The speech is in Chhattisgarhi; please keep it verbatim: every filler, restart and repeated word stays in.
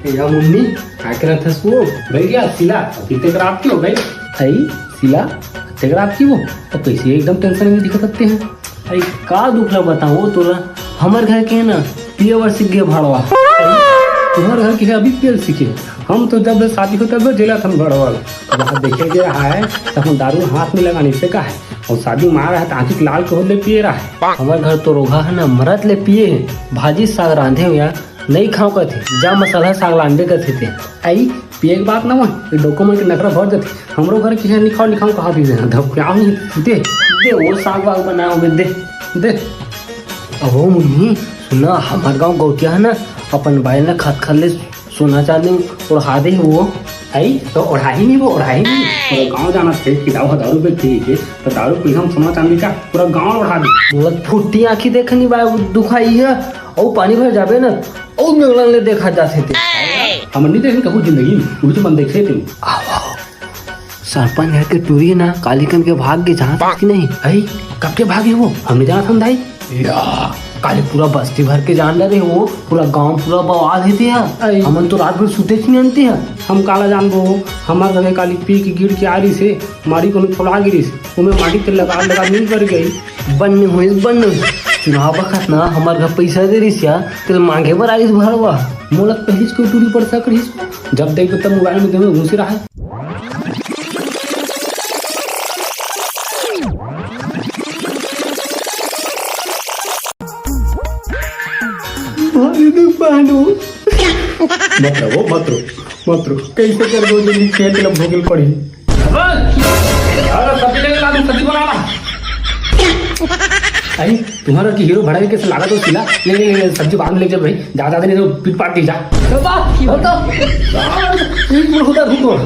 ए, या मुन्नी, काय करत हस वो? बैठ जा, सिला, अभी तक रात की हो गई। अई, सिला, अतेक रात की वो? अउ कइसे एकदम tension में दिखत हते हैं? अई, का दुख ला बताओ तोला? हमर घर के हे ना, पिए बर सीख गे भाड़वा। अई, तुम्हर घर के हे अभी पिए सीखे। हम तो जब ले शादी हो तब ले जेला थन भाड़वा। अब वहाँ देखे गे रहा है, तब हम दारू हाथ में लगाने से का है? अउ शादी मार रहा है, तो आँखी लाल के होले पिए रहा है। हमर घर तो रोगहा है ना, मरत ले पिए है। भाजी साग रांधे हो यार, नइ खांव कथे, जा मसाला साग लानबे कथे ते। अई, पिए के बात ना होय, ये डोको मन के नखरा भर जाथे। हमरो घर के हे, नइ खांव, नइ खांव कहा दीजिए, धमकियावत हे, दे, दे, वो साग वाग बनाए होबे, दे, दे। अहो मुन्नी, सुना, हमर गांव गौटिया है ना, अपन बाई ला खत खत ले सोना चांदी ओढ़ा दे वो। अई, तो ओढ़ाही नहीं वो, ओढ़ाही नहीं। पूरा गांव जानथे कि दाऊ ह दारू बेचथे, तो दारू पी हम सोना चांदी का पूरा गांव ओढ़ा दे। बोलत फुट्टी आँखी देखे नहीं बाय, दुखाई है। अउ पानी भर जाबे ना, अउ मेघलन ले देखा जाथे ते। हम नहीं देखे कभू जिंदगी में, उल्टी मन देखे थे। आओ, आओ। सरपंच घर के टूरी ना, काली कन के भाग के जहाँ कि नहीं? अई, कब के भागे वो? हम नहीं जानत हन दाई। या, काली पूरा बस्ती भर के जान डरे वो, पूरा गांव पूरा बवाल हे ते यार। अई। हमन तो रात भर सुते ही नहीं अंते हैं। हम काला जानबो, हमर घर काली पी के गिर के आ रही से, माड़ी कोनो छोला गिरिस, ओमे माटी तेल लगा लगा नींद कर गई। बन्ने होइस, बन्ने होइस। चुनाव बखत ना हमर घर पैसा दे रिस या, तेल मांगे बर आइस भड़वा। मोला कहिस के टूरी पर शक रिस। जब देखबे तब मोबाइल में देवे घुसे रहा। भाई दुख पानो। मत रो, मत रो, मत रो। कैसे कर दो दिन खेत ला भोगल पड़ी। अरे सब्जी लेके ला, सब्जी बना ला। अरे तुम्हारा की हीरो भड़ा के कैसे लागत हो सिला? ले, ले, ले, सब्जी बांध ले जब भाई, ज्यादा नहीं तो पीट पाट दी जा। बाबा, बता। एक मिनट उधर रुको।